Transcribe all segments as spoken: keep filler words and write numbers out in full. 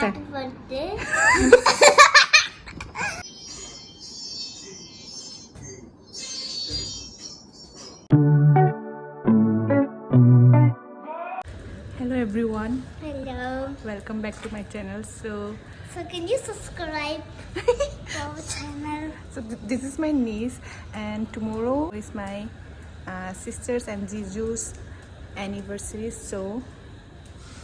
Happy birthday. Hello everyone, Hello. Welcome back to my channel. So, So can you subscribe to our channel? So th- this is my niece, and tomorrow is my uh, sisters and Jisu's anniversary. So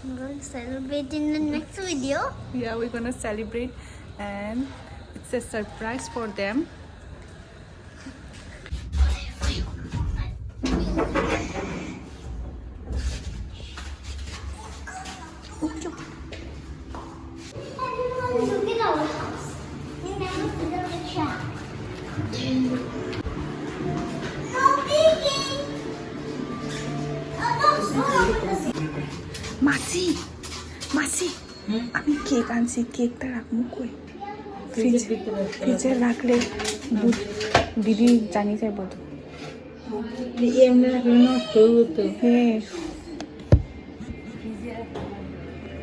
We're going to celebrate in the next video. Yeah, we're gonna celebrate, and it's a surprise for them. Everyone, look at our house. We never figure the trap. No peeking. Oh, no, no, no, no. মাসি, মাসি, আমি cake আনছি, কেকটা রাখবো কই? Fridge, ফ্রিজে রাখলে দুধ দিদি জানি যাইব তো। এমনি রাখলে নষ্ট হইব তো। হ্যাঁ,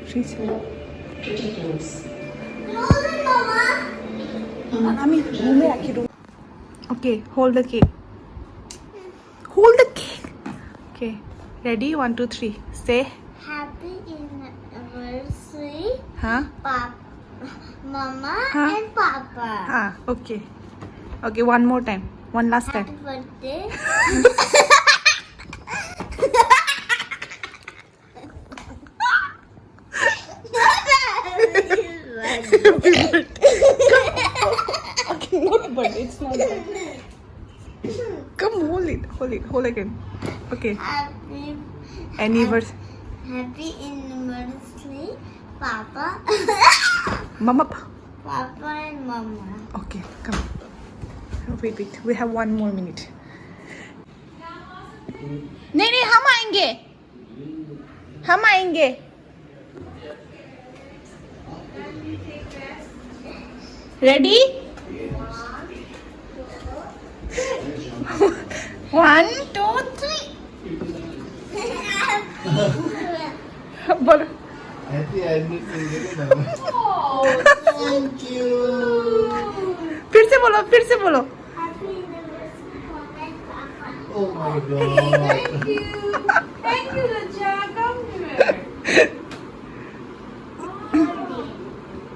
ফ্রিজ। আমি রুমে রাখি, room. Okay, hold the cake. Hold the cake. Okay, ready? One, two, three. Say. Happy anniversary, Huh? Pap-, Mama Huh? and Papa. Ah, okay. Okay, one more time. One last time. Happy birthday. Okay, not birthday. It's not birthday. Come, hold it, hold it, hold again. Okay. Happy Anniversary. Happy anniversary, Papa. Mama. Pa- Papa and Mama. Okay, come. Wait, wait. We have one more minute. नहीं, नहीं, हम आएंगे, हम आएंगे। Ready? One, two, three. बोलो। Happy anniversary. Oh, Thank you. फिर से बोलो, फिर से बोलो। Oh my god. Thank you. Thank you, Raja. Come here. Oh,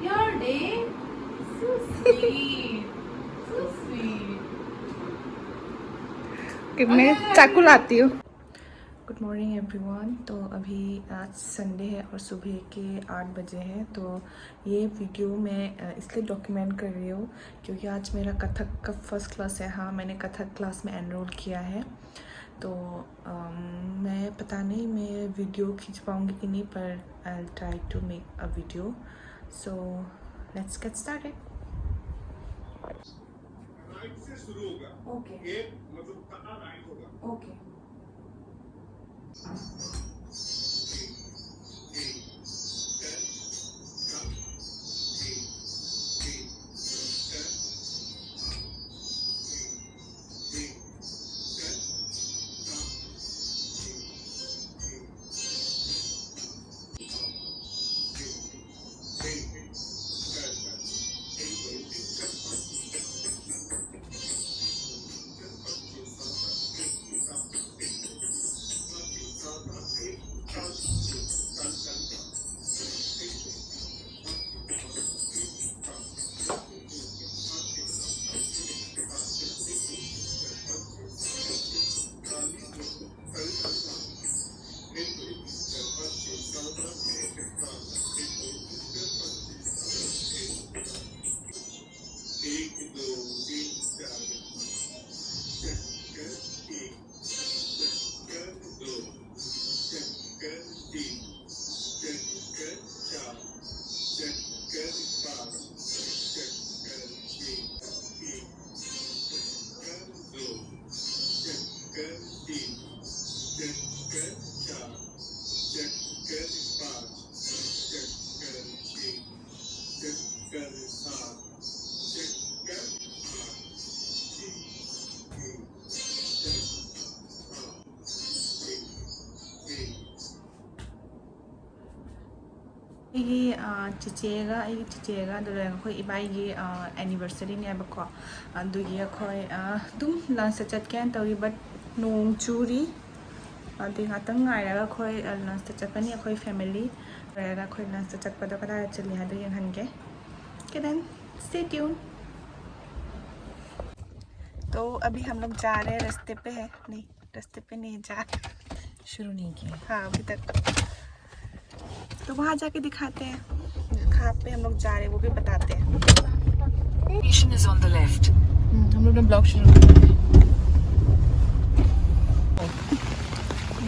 your day? So sweet. So sweet. कि मैं चाकू लाती हूँ। Good morning everyone. तो अभी आज संडे है और सुबह के आठ बजे हैं। तो ये वीडियो मैं अ, इसलिए डॉक्यूमेंट कर रही हूँ क्योंकि आज मेरा कथक का फर्स्ट क्लास है। हाँ, मैंने कथक क्लास में एनरोल किया है। तो अम, मैं पता नहीं मैं वीडियो खींच पाऊँगी कि नहीं, पर I try to make a video. So let's get started. Right से शुरू होगा। Okay. एक मतलब कहाँ राइट होगा। Okay. एक, दो, तीन, चार। चक्कर एक, चक्कर दो, चक्कर तीन, चक्कर चार, चक्कर पाँच, चक्कर छः, एक, चक्कर दो, चक्कर तीन, चक्कर चार, चक्कर पाँच, चक्कर छः, चक्कर सात, चक्कर आठ, एक, एक, चक्कर आठ, एक, एक। ꯑꯩꯒꯤ ꯑ, ꯆꯤꯆꯦꯒ ꯑꯩꯒꯤ ꯆꯤꯆꯦꯒ ꯑꯗꯨ ꯂꯩꯔꯒ ꯑꯩꯈꯣꯏ ꯏꯕꯥꯏꯒꯤ ꯑꯦꯅꯤꯚꯔꯁꯔꯤꯅꯦꯕꯀꯣ꯫ ꯑꯗꯨꯒꯤ ꯑꯩꯈꯣꯏ ꯑ, ꯑꯗꯨꯝ ꯂꯟꯁꯇ ꯆꯠꯀꯦꯅ ꯇꯧꯔꯤ, ꯕꯠ ꯅꯣꯡ ꯆꯨꯔꯤ꯫ ꯑꯗꯨꯏ ꯉꯥꯛꯇꯪ ꯉꯥꯏꯔꯒ ꯑꯩꯈꯣꯏ ꯂꯟꯁꯇ ꯆꯠꯀꯅꯤ, ꯑꯩꯈꯣꯏ ꯐꯦꯃꯤꯂꯤ꯫ ꯂꯣꯏꯔꯒ ꯑꯩꯈꯣꯏ ꯂꯟꯁꯇ ꯆꯠꯄꯗꯣ ꯀꯗꯥꯏꯗ ꯆꯠꯂꯤ ꯍꯥꯏꯗꯣ ꯌꯦꯡꯍꯟꯒꯦ꯫ Okay, then stay tuned. तो अभी हम लोग जा रहे हैं, रास्ते पे है, नहीं, रास्ते पे नहीं जा रहे। शुरू नहीं किया। हाँ, अभी तक। तो वहाँ जाके दिखाते हैं कहाँ पे हम लोग जा रहे हैं, वो भी बताते हैं। Station is on the left. हम्म, हम लोग ने ब्लॉग शुरू किया।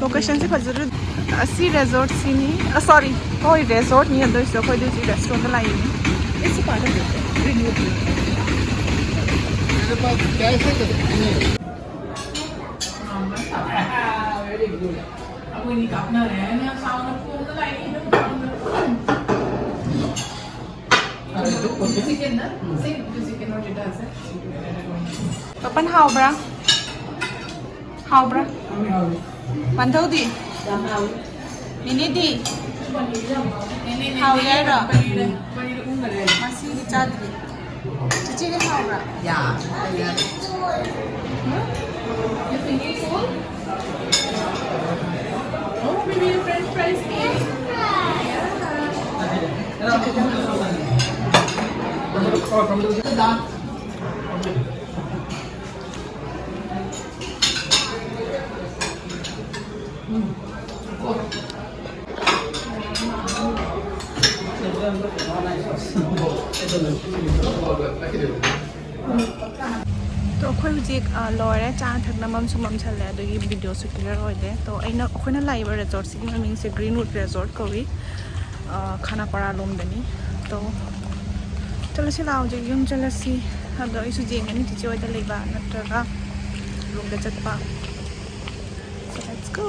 लोकेशन से फजर अस्सी रिजॉर्ट सीनी, सॉरी, कोई रिजॉर्ट नहीं है, तो इसको कोई दूसरी restaurant lie. It's a part of it. Greenwood. अपन हाव ब्रा, हाव ब्रा। ꯄꯥꯟꯊꯧꯗꯤ? ꯅꯦꯅꯦꯗꯤ? ꯍꯥꯎꯏ ꯍꯥꯏꯔꯣ? ꯉꯁꯤꯗꯤ ꯆꯥꯗ꯭ꯔꯤ꯫ ꯆꯤꯆꯦꯗꯤ ꯍꯥꯎꯕ꯭ꯔꯥ? ꯌꯥ꯫ ꯑꯗꯣ ꯑꯩꯈꯣꯏ ꯍꯧꯖꯤꯛ ꯂꯣꯏꯔꯦ, ꯆꯥꯅ ꯊꯛꯅ ꯃꯝꯁꯨ ꯃꯝꯁꯜꯂꯦ, ꯑꯗꯨꯒꯤ ꯚꯤꯗꯤꯑꯣꯁꯨ ꯀ꯭ꯂꯤꯌꯥꯔ ꯑꯣꯏꯗꯦ꯫ ꯑꯗꯣ ꯑꯩꯅ ꯑꯩꯈꯣꯏꯅ ꯂꯥꯛꯏꯕ ꯔꯦꯖꯣꯔꯠꯁꯤꯒꯤ ꯃꯃꯤꯡꯁꯦ ꯒ꯭ꯔꯤꯟꯋꯨꯗ ꯔꯦꯖꯣꯔꯠ ꯀꯧꯏ꯫ ꯈꯥꯅꯥꯄꯥꯔꯥ ꯂꯣꯝꯗꯅꯤ꯫ ꯑꯗꯣ ꯆꯠꯂꯁꯤ ꯂꯥꯛꯑꯣ, ꯍꯧꯖꯤꯛ ꯌꯨꯝ ꯆꯠꯂꯁꯤ꯫ ꯑꯗꯣ ꯑꯩꯁꯨ ꯌꯦꯡꯒꯅꯤ ꯆꯤꯆꯦ ꯍꯣꯏꯗ ꯂꯩꯕ ꯅꯠꯇ꯭ꯔꯒ ꯔꯨꯝꯗ ꯆꯠꯄ꯫ So let's go.